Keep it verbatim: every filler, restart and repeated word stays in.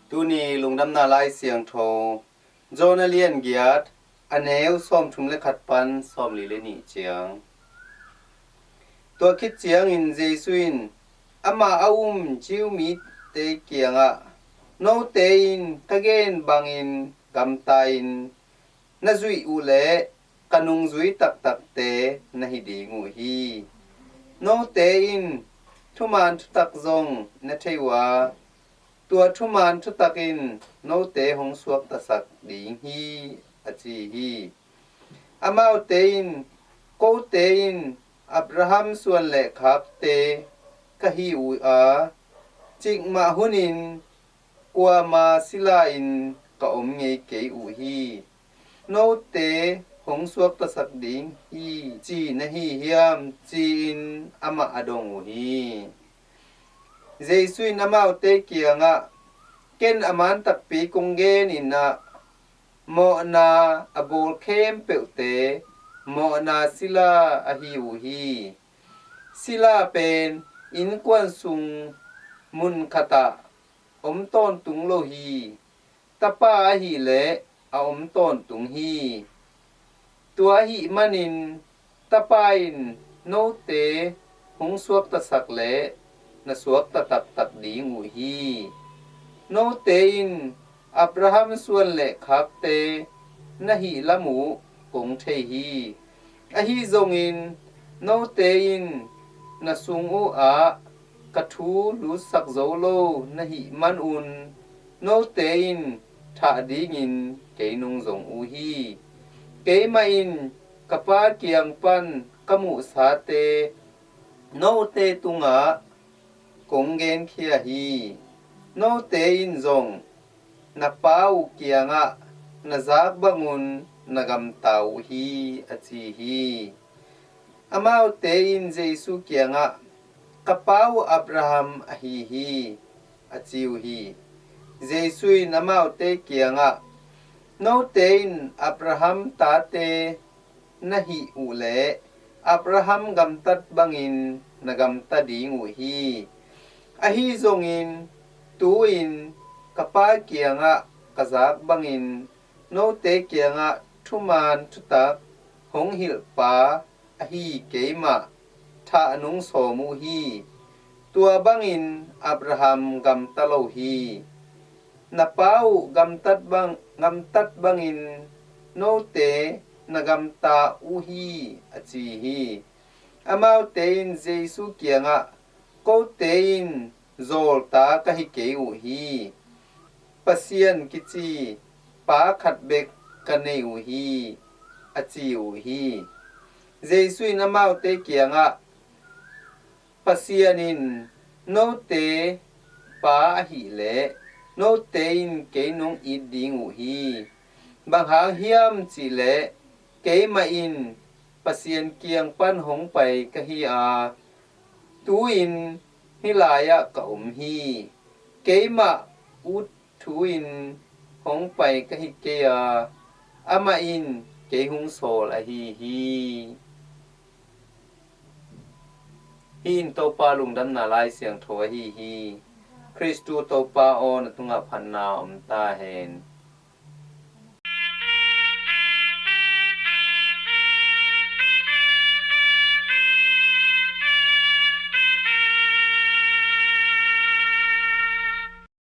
Tuni lungdamna lai siangtho, John a lian giat, a neu sawmthum le khat pan sawmli le nih ciang. Tua khit ciangin Jesu in amah a um Jew mite kiangah, "Note in ka gen bangin gamta in na zuih uh leh ka nungzui taktakte na hi ding uh hi. Note in thuman thutak zong na thei uh a, tua thuman thutak in note hong suaktasak ding hi," a ci hi. Amaute in, "Kote in Abraham suan le khakte ka hi uh a, cikmah hunin kuama sila in ka om ngei kei uh hi. Note hong suaktasak ding hi ci na hi hiam?" ci-in amah a dong uh hi. Jesu in amaute kiangah, "Ken a man takpi kong gen in ah, mawhna a bawl khempeuhte mawhna sila ahi uh hi. Sila pen innkuan sung mun khatah om tawntung lo hi. Tapa ahih leh a om tawntung hi. Tua ahih manin Tapa in note hong suaktasak leh na suakta taktak ding uh hi. Note in Abraham suan le khakte na hih lam uh kong thei hi. Ahi zongin note in na sung uh ah ka thu lutsak zo lo na hih manun note in thah dingin kei nung zong uh hi. Keimah in ka Pa kiang pan ka muhsate note tungah kong genkhia hi. Note in zong na Pa uh kiangah na zak bangun na gamta uh hi," a ci hi. Amaute in Jesu kiangah, "Ka pa uh Abraham ahi hi," a ci uh hi. Jesu in amaute kiangah, "Note in Abraham tate na hih uh leh Abraham gamtat bangin na gamta ding uh hi. Ahi zongin tu-in ka Pa kiangah ka zak bangin note kiangah thuman thutak hong hilhpa ahi keimah thah nung sawm uh hi. Tua bangin Abraham gamta lo hi. Na pa uh gamtat bang, gamtat bangin note na gamta uh hi," a ci hi. Amaute in Jesu kiangah, "Kote in zawlta ka hi kei uh hi. Pasian kici Pa khat bek ka nei uh hi," a ci uh hi. Jesu in amaute kiangah, "Pasian in note Pa ahih leh note in kei nong it ding uh hi. Bang hang hiam cihleh keimah in Pasian kiang pan hong pai ka hi a, tu-in hih lai-ah ka om hi. Keimah ut thu-in hong pai ka hi kei a, amah in kei hong sawl ahi hi." Hih in Topa lungdamna lai siangtho ahi hi. Khristu Topa aw, na tungah phatna om ta hen.